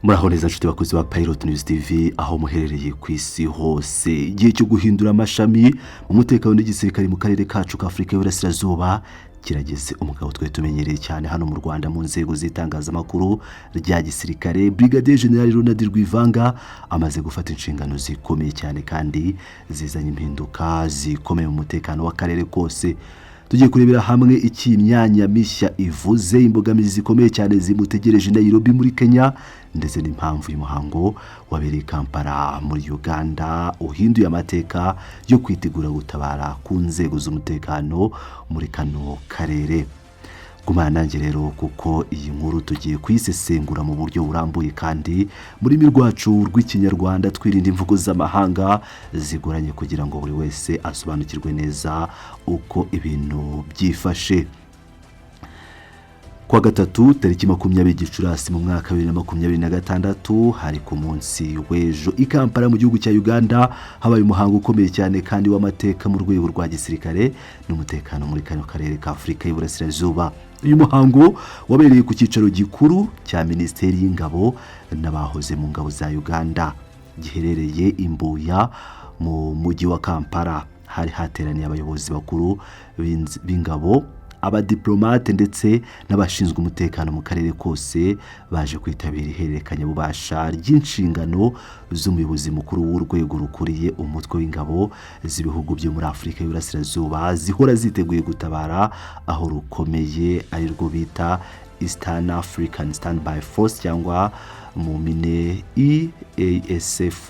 Muraho neza nshuti bakozi ba Pilot News TV aho muherereye ku isi hose. Igihe cyo guhindura amashami mu mutekano n'igisirikare mu karere kacu ka Afurika y'Iburasirazuba kirageze. Umugabo twari tumenyereye cyane hano mu Rwanda mu nzego z'itangazamakuru rya gisirikare, Brigadier General Ronald Rwivanga, amaze gufata inshingano zikomeye cyane kandi zizanye impinduka zikomeye mu mutekano w'akarere kose. Tugiye kurebera hamwe iki imyanya mishya ivuze, imbogamizi zikomeye cyane zimutegereje i Nairobi muri Kenya, ndetse n'impamvu uyu muhango wabereye i Kampala muri Uganda uhinduye amateka yo kwitegura gutabara ku nzego z'umutekano muri kano karere. Gumana nanjye rero, kuko iyi nkuru tugiye kuyisesengura mu buryo burambuye kandi mu rurimi rwacu rw'Ikinyarwanda, twirinda imvugo z'amahanga zigoranye kugira ngo buri wese asobanukirwe neza uko ibintu byifashe. Kuwa gatatu tariki 20 Gicurasi mu mwaka wa 2026, hari ku munsi w'ejo, i Kampala mu gihugu cya Uganda habaye umuhango ukomeye cyane kandi w'amateka mu rwego rwa gisirikare n'umutekano muri kano karere ka Afurika y'Iburasirazuba. Uyu muhango wabereye ku cyicaro gikuru cya Minisiteri y'Ingabo n'abahoze mu ngabo za Uganda giherereye i Mbuya mu mujyi wa Kampala. Hari hateraniye abayobozi bakuru b'ingabo, abadiplomate ndetse n'abashinzwe umutekano mu karere kose, baje kwitabira ihererekanyabubasha ry'inshingano z'umuyobozi mukuru w'urwego rukuriye umutwe w'ingabo z'ibihugu byo muri Afurika y'Iburasirazuba zihora ziteguye gutabara aho rukomeye, ari rwo bita Eastern African Standby Force cyangwa mu mpine EASF.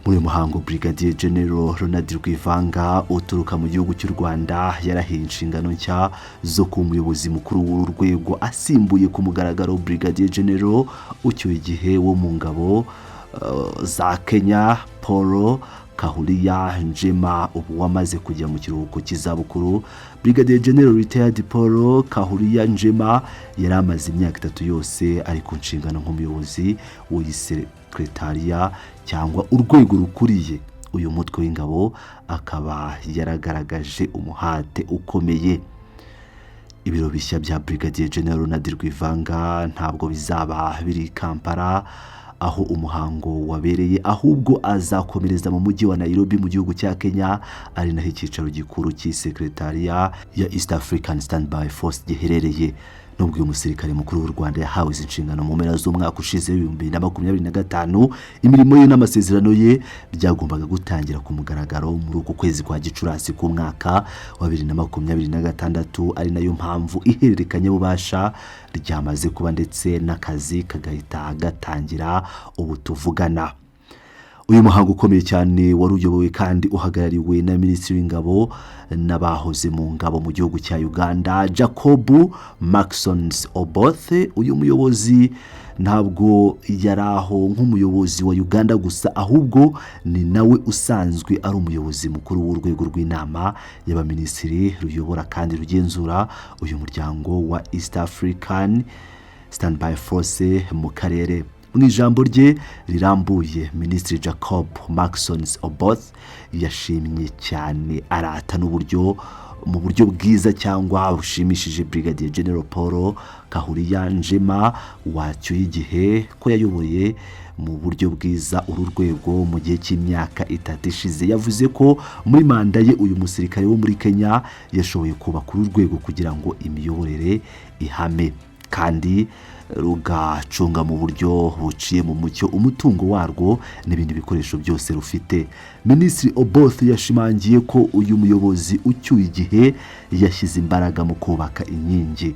Muri uyu muhango, Brigadier General Ronald Rwivanga uturuka mu gihugu cy'u Rwanda yarahiye inshingano nshya zo kuba umuyobozi mukuru w'uru rwego, asimbuye ku mugaragaro Brigadier General ucyuye igihe wo mu ngabo za Kenya, Paul Kahuriya Njema, ubu wamaze kujya mu kiruhuko cy'izabukuru. Brigadier General Retired Paul Kahuriya Njema yari amaze imyaka 3 yose ari ku nshingano nk'umuyobozi w'isekretariya cyangwa urwego rukuriye uyu mutwe w'ingabo, akaba yaragaragaje umuhate ukomeye. Ibiro bishya bya Brigadier General Ronald Rwivanga ntabwo bizaba biri i Kampala aho umuhango wabereye, ahubwo azakomereza mu mujyi wa Nairobi mu gihugu cya Kenya, ari naho icyicaro gikuru cy'isekretariya ya East African Standby Force giherereye. Nubwo uyu musirikare mukuru w'u Rwanda yahawe izi nshingano mu mpera z'umwaka ushize w'2025, imirimo ye n'amasezerano ye byagombaga gutangira ku mugaragaro muri uku kwezi kwa Gicurasi k'umwaka wa 2026, ari nayo mpamvu ihererekanyabubasha ryamaze kuba ndetse n'akazi kagahita gatangira ubu tuvugana. Uyu muhango ukomeye cyane wari uyobowe kandi uhagarariwe na Minisitiri w'Ingabo n'abahoze mu ngabo mu gihugu cya Uganda, Jacob Marksons Oboth. Uyu muyobozi ntabwo yari aho nk'umuyobozi wa Uganda gusa, ahubwo ni nawe usanzwe ari umuyobozi mukuru w'urwego rw'inama y'abaminisitiri ruyobora kandi rugenzura uyu muryango wa East African Standby Force mu karere. Mu ijambo rye rirambuye, Minisitiri Jacob Marksons Oboth yashimye cyane, arata n'uburyo mu buryo bwiza cyangwa bushimishije Brigadier General Paul Kahuriya Njema wacyuye igihe, ko yayoboye mu buryo bwiza uru rwego mu gihe cy'imyaka 3 ishize. Yavuze ko muri manda ye uyu musirikare wo muri Kenya yashoboye kubaka uru rwego kugira ngo imiyoborere ihame kandi rugacunga mu buryo buciye mu mucyo umutungo warwo n'ibindi bikoresho byose rufite. Minisitiri Oboth yashimangiye ko uyu muyobozi ucyuye igihe yashyize imbaraga mu kubaka inkingi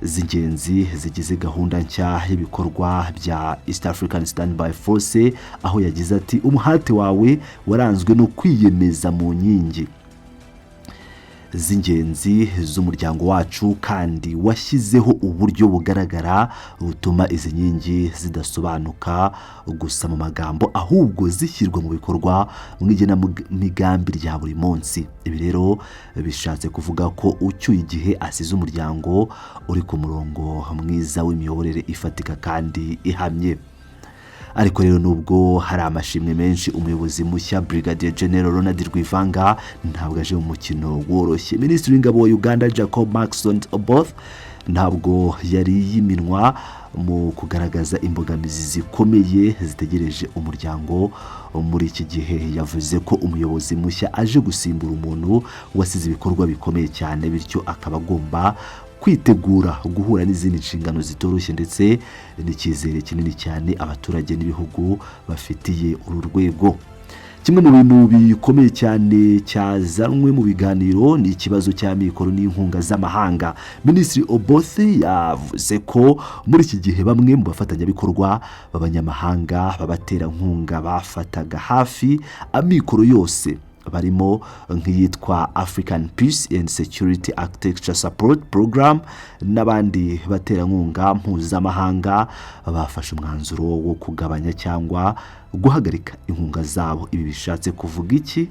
z'ingenzi zigize gahunda nshya y'ibikorwa bya East African Standby Force, aho yagize ati: "Umuhate wawe waranzwe no kwiyemeza mu nkingi z'ingenzi z'umuryango wacu, kandi washyizeho uburyo bugaragara butuma izi nkingi zidasobanuka gusa mu magambo, ahubwo zishyirwa mu bikorwa mu igenamigambi rya buri munsi." Ibi rero bishatse kuvuga ko ucyuye igihe asize umuryango uri ku murongo mwiza w'imiyoborere ifatika kandi ihamye. Ariko rero, nubwo hari amashimwe menshi, umuyobozi mushya Brigadier General Ronald Rwivanga ntabwo aje mu mukino woroshye. Minisitiri w'Ingabo wa Uganda, Jacob Markson Oboth, Ntabwo yari yiminwa mu kugaragaza imbogamizi zikomeye zitegereje umuryango muri iki gihe. Yavuze ko umuyobozi mushya aje gusimbura umuntu wasize ibikorwa bikomeye cyane, bityo akaba agomba kwitegura guhura n'izindi nshingano zitoroshye ndetse n'icyizere kinini cyane abaturage n'ibihugu bafitiye uru rwego. Kimwe mu bintu bikomeye cyane cyazanwe mu biganiro ni ikibazo cy'amikoro n'inkunga z'amahanga. Minisitiri Oboth yavuze ko muri iki gihe bamwe mu bafatanyabikorwa b'abanyamahanga b'abaterankunga bafataga hafi amikoro yose, barimo nk'iyitwa African Peace and Security Architecture Support Program n'abandi baterankunga mpuzamahanga, bafashe umwanzuro wo kugabanya cyangwa guhagarika inkunga zabo. Ibi bishatse kuvuga iki?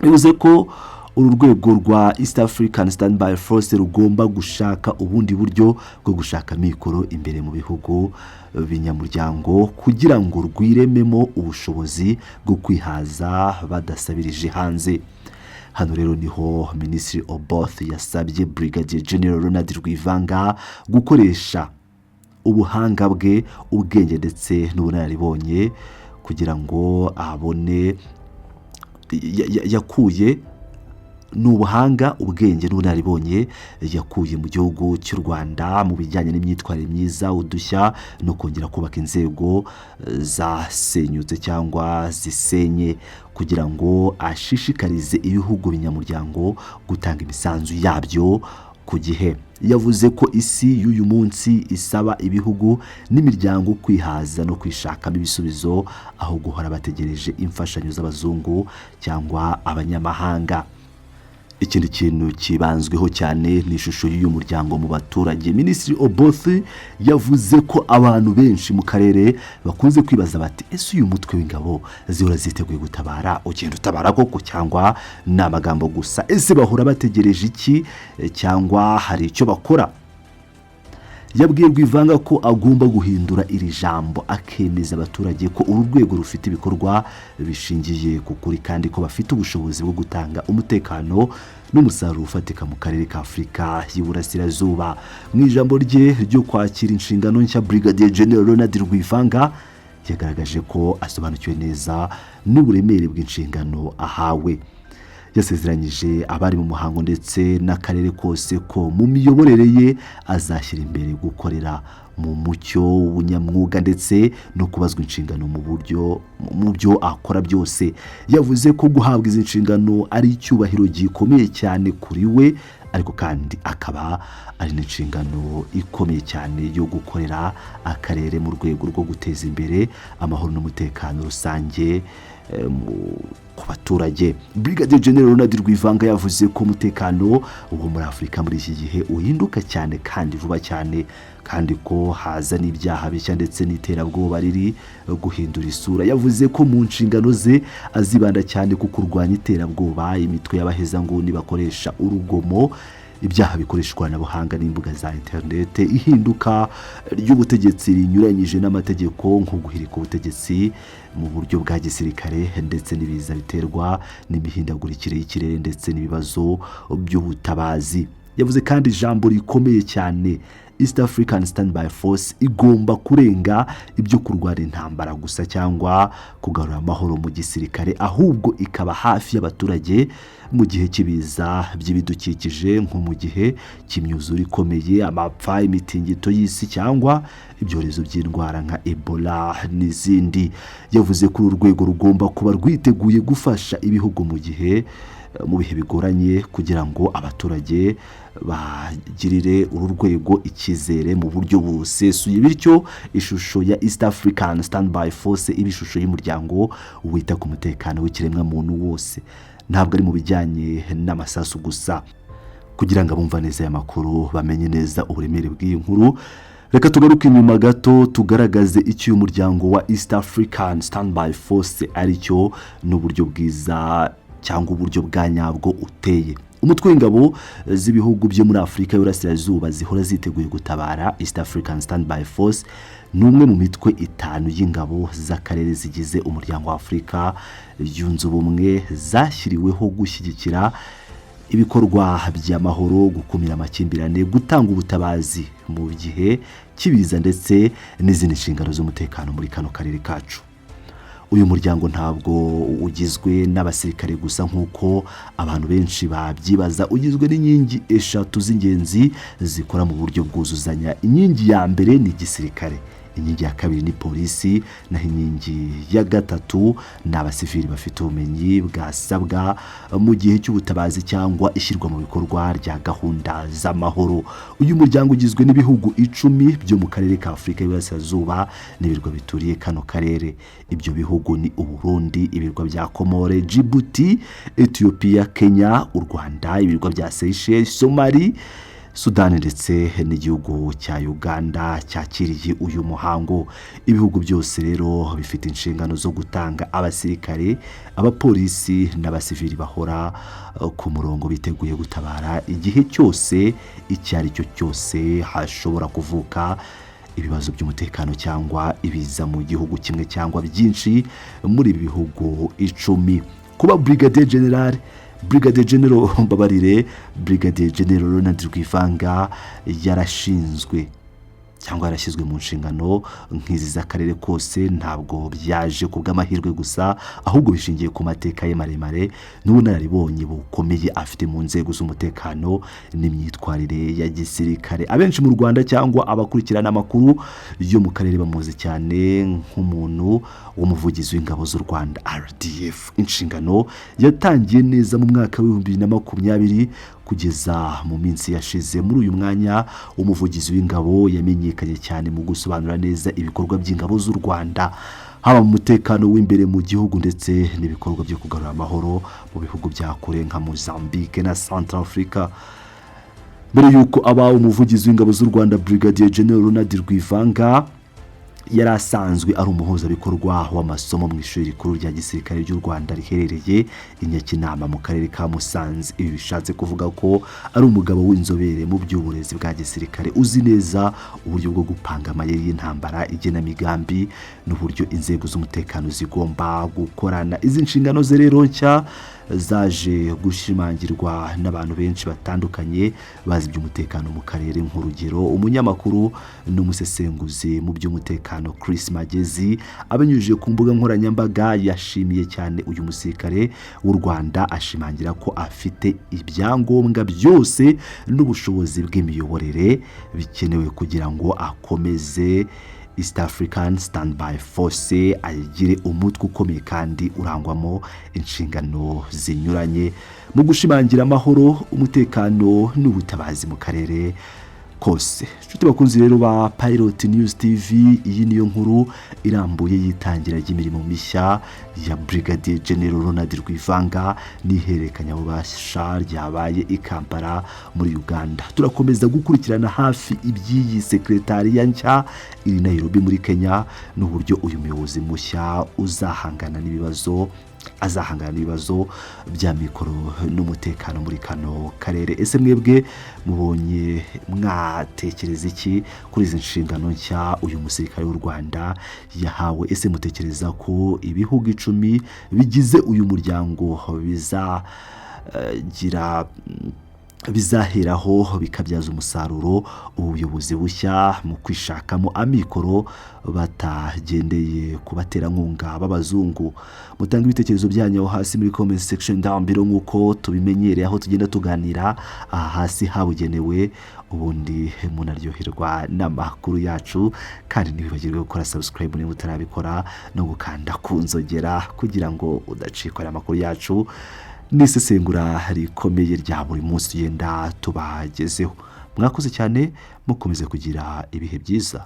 Bivuze ko uru rwego rwa East African Standby Force rugomba gushaka ubundi buryo bwo gushaka amikoro imbere mu bihugu binyamuryango kugira ngo rwirememo ubushobozi bwo kwihaza badasabirije hanze. Hano rero niho Minisitiri Oboth yasabye Brigadier General Ronald Rwivanga gukoresha ubuhanga bwe, ubwenge ndetse n'ubunararibonye kugira ngo abone yakuye ni ubuhanga, ubwenge n'ubunararibonye yakuye mu gihugu cy'u Rwanda mu bijyanye n'imyitwarire myiza, udushya no kongera kubaka inzego zasenyutse cyangwa zisenye, kugira ngo ashishikarize ibihugu binyamuryango gutanga imisanzu yabyo ku gihe. Yavuze ko isi y'uyu munsi isaba ibihugu n'imiryango kwihaza no kwishakamo ibisubizo aho guhora bategereje imfashanyo z'abazungu cyangwa abanyamahanga. Ikindi kintu kibanzweho cyane ni ishusho y'uyu muryango mu baturage. Minisitiri Oboth yavuze ko abantu benshi mu karere bakunze kwibaza bati: "Ese uyu mutwe w'ingabo zihora ziteguye gutabara ugenda utabara koko cyangwa ni amagambo gusa? Ese bahora bategereje iki cyangwa hari icyo bakora?" Yabwiye Rwivanga ko agomba guhindura iri jambo, akemeza abaturage ko uru rwego rufite ibikorwa bishingiye ku kuri kandi ko bafite ubushobozi bwo gutanga umutekano n'umusaruro ufatika mu karere ka Afurika y'Iburasirazuba. Mu ijambo rye ryo kwakira inshingano nshya, Brigadier General Ronald Rwivanga yagaragaje ko asobanukiwe neza n'uburemere bw'inshingano ahawe. Yasezeranyije abari mu muhango ndetse n'akarere kose ko mu miyoborere ye azashyira imbere gukorera mu mucyo, ubunyamwuga ndetse no kubazwa inshingano mu buryo mu byo akora byose. Yavuze ko guhabwa izi nshingano ari icyubahiro gikomeye cyane kuri we, ariko kandi akaba ari n'inshingano ikomeye cyane yo gukorera akarere mu rwego rwo guteza imbere amahoro n'umutekano rusange ku baturage. Brigadier General Ronald Rwivanga yavuze ko umutekano wo muri Afurika muri iki gihe uhinduka cyane kandi vuba cyane, kandi ko haza n'ibyaha bishya ndetse n'iterabwoba riri guhindura isura. Yavuze ko mu nshingano ze azibanda cyane ku kurwanya iterabwoba, imitwe y'abahezanguni bakoresha urugomo, ibyaha bikoresha ikoranabuhanga n'imbuga za interinete, ihinduka ry'ubutegetsi rinyuranyije n'amategeko nko guhirika ubutegetsi mu buryo bwa gisirikare, ndetse n'ibiza biterwa n'imihindagurikire y'ikirere ndetse n'ibibazo by'ubutabazi. Yavuze kandi ijambo rikomeye cyane: East African Standby Force igomba kurenga ibyo kurwana intambara gusa cyangwa kugarura amahoro mu gisirikare, ahubwo ikaba hafi y'abaturage mu gihe cy'ibiza by'ibidukikije, nko mu gihe cy'imyuzure ikomeye, amapfa, imitingito y'isi cyangwa ibyorezo by'indwara nka Ebola n'izindi. Yavuze ko uru rwego rugomba kuba rwiteguye gufasha ibihugu mu bihe bigoranye kugira ngo abaturage bagirire uru rwego icyizere mu buryo busesuye, bityo ishusho ya East African Standby Force iba ishusho y'umuryango wita ku mutekano w'ikiremwamuntu wose, ntabwo ari mu bijyanye n'amasasu gusa. Kugira ngo abumva neza aya makuru bamenye neza uburemere bw'iyi nkuru, reka tugaruke inyuma gato tugaragaze icyo uyu muryango wa East African Standby Force ari cyo n'uburyo bwiza cyangwa uburyo bwa nyabwo uteye. Umutwe w'ingabo z'ibihugu byo muri Afurika y'Iburasirazuba zihora ziteguye gutabara, East African Standby Force, ni umwe mu mitwe itanu y'ingabo z'akarere zigize Umuryango wa Afurika Yunze Ubumwe zashyiriweho gushyigikira Ibikorwa by'amahoro, gukumira amakimbirane, gutanga ubutabazi mu gihe cy'ibiza ndetse n'izindi nshingano z'umutekano muri kano karere kacu. Uyu muryango ntabwo ugizwe n'abasirikare gusa nk'uko abantu benshi babyibaza. Ugizwe n'inkingi eshatu z'ingenzi zikora mu buryo bwuzuzanya. Inkingi ya mbere ni igisirikare, inkingi ya kabiri ni polisi, naho inkingi ya gatatu ni abasivili bafite ubumenyi bwasabwa mu gihe cy'ubutabazi cyangwa ishyirwa mu bikorwa rya gahunda z'amahoro. Uyu muryango ugizwe n'ibihugu 10 byo mu karere ka Afurika y'Iburasirazuba n'ibirwa bituriye kano karere. Ibyo bihugu ni Uburundi, ibirwa bya Komore, Djibouti, Ethiopia, Kenya, u Rwanda, ibirwa bya Seychelles, Somali, Sudani ndetse n'igihugu cya Uganda cyakiriye uyu muhango. Ibihugu byose rero bifite inshingano zo gutanga abasirikare, abapolisi n'abasivili bahora ku murongo biteguye gutabara igihe cyose icyo ari cyo cyose hashobora kuvuka ibibazo by'umutekano cyangwa ibiza mu gihugu kimwe cyangwa byinshi muri ibi bihugu 10. Kuba Brigadier General, Brigadier General, mbabarire, Brigadier General Ronald Rwivanga yarashinzwe cyangwa yarashyizwe mu nshingano nk'izi z'akarere kose ntabwo byaje ku bw'amahirwe gusa, ahubwo bishingiye ku mateka ye maremare n'ubunararibonye bukomeye afite mu nzego z'umutekano n'imyitwarire ya gisirikare. Abenshi mu Rwanda cyangwa abakurikirana amakuru yo mu karere bamuzi cyane nk'umuntu w'umuvugizi w'ingabo z'u Rwanda, RDF, inshingano yatangiye neza mu mwaka wa 2020 kugeza mu minsi yashize. Muri uyu mwanya, umuvugizi w'ingabo yamenyekanye cyane mu gusobanura neza ibikorwa by'ingabo z'u Rwanda, haba mu mutekano w'imbere mu gihugu ndetse n'ibikorwa byo kugarura amahoro mu bihugu bya kure nka Mozambique na Central Africa. Mbere y'uko aba umuvugizi w'ingabo z'u Rwanda, Brigadier General Ronald Rwivanga yari asanzwe ari umuhuzabikorwa w'amasomo mu ishuri rikuru rya gisirikare ry'u Rwanda riherereye i Nyakinama mu karere ka Musanze. Ibi bishatse kuvuga ko ari umugabo w'inzobere mu by'uburezi bwa gisirikare, uzi neza uburyo bwo gupanga amayeri y'intambara, igenamigambi n'uburyo inzego z'umutekano zigomba gukorana. Izi nshingano ze rero nshya zaje gushimangirwa n'abantu benshi batandukanye bazi iby'umutekano mu karere. Nk'urugero, umunyamakuru n'umusesenguzi mu by'umutekano Chris Magezi, abinyujije ku mbuga nkoranyambaga, yashimiye cyane uyu musirikare w'u Rwanda, ashimangira ko afite ibyangombwa byose n'ubushobozi bw'imiyoborere bikenewe kugira ngo akomeze East African Standby Force, ayigire umutwe ukomeye kandi urangwamo inshingano zinyuranye mu gushimangira amahoro, umutekano n'ubutabazi mu karere kose. Inshuti bakunzi rero ba Pilot News TV, iyi niyo nkuru irambuye y'itangira ry'imirimo mishya ya Brigadier General Ronald Rwivanga n'ihererekanyabubasha ryabaye i Kampala muri Uganda. Turakomeza gukurikirana hafi iby'iyi sekretariya nshya iri Nairobi muri Kenya n'uburyo uyu muyobozi mushya azahangana n'ibibazo bya mikoro n'umutekano muri kano karere. Ese mwebwe mubonye mwatekereza iki kuri izi nshingano nshya uyu musirikare w'u Rwanda yahawe? Ese mutekereza ko ibihugu 10 bigize uyu muryango bizaheraho bikabyaza umusaruro ubuyobozi bushya mu kwishakamo amikoro batagendeye ku baterankunga b'abazungu? Mutanga ibitekerezo byanyu aho hasi muri comment section down below nk'uko tubimenyereye, aho tugenda tuganira aha hasi habugenewe. Ubundi munaryoherwa n'amakuru yacu, kandi ntiwibagirwe gukora subscribe niba utarabikora no gukanda ku nzogera kugira ngo udacikwa n'amakuru yacu n'isesengura rikomeye rya buri munsi tugenda tubagezeho. Mwakoze cyane, mukomeze kugira ibihe byiza.